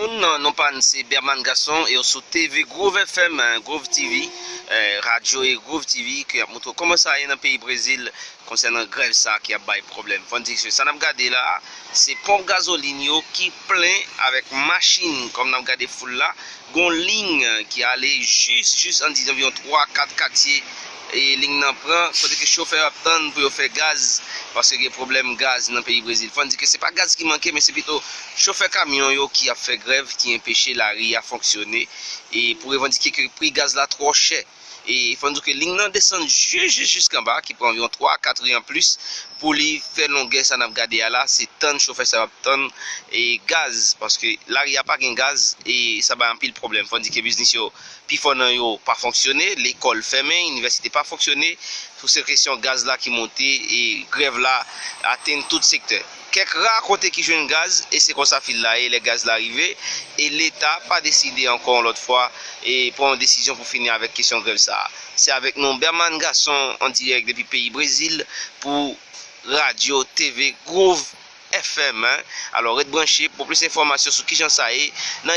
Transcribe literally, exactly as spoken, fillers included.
Non, non pa n se Berman Gason e yo sou T V Groove F M, hein, Groove T V, eh, radyo e Groove T V ki ap montre w kòman sa ye nan peyi Brezil konsènan grèv sa ki ap bay pwoblèm. Fò n di ke sa n ap gade la, se ponp gazolin yo ki plen avèk machin, kòm n ap gade foul la, gon liy ki ale jis, jis an di anviwon twa, kat katye e liy nan pran, kote ke chofè ap tann pou yo fè gaz, paske gen pwoblèm gaz nan peyi Brezil. Fò n di ke se pa gaz ki manke, men se pito chofè kamyon yo ki ap fè grèv, ki enpeche lari a fonksyone, e pou revandike ke pri gaz la twò chè. E fò n di ke liy nan desann jis, jis, jiskanba, ki pran anviwon twa a kat ri anplis pou li fè longè sa n ap gade a la, se tann chofè sa yo ap tann e gaz, paske lari a pa gen gaz e sa bay anpil pwoblèm. Fò n di ke biznis yo, pifò nan yo pa fonksyone, lekòl fèmen, inivèsite pa fonksyone, sou se kesyon gaz la ki monte e grèv la atenn tout sektè. Kèk ra kote ki jwenn gaz, e se konsa fil la ye, lè gaz la rive, e Leta pa deside ankò yon lòt fwa e pran yon desizyon pou fini avèk kesyon grèv sa a. Se avèk nou, Berman Gason, an dirèk depi peyi Brezil, pou radyo T V Groove F M, hein. Alò, ret branche pou plis enfòmasyon sou kijan sa ye nan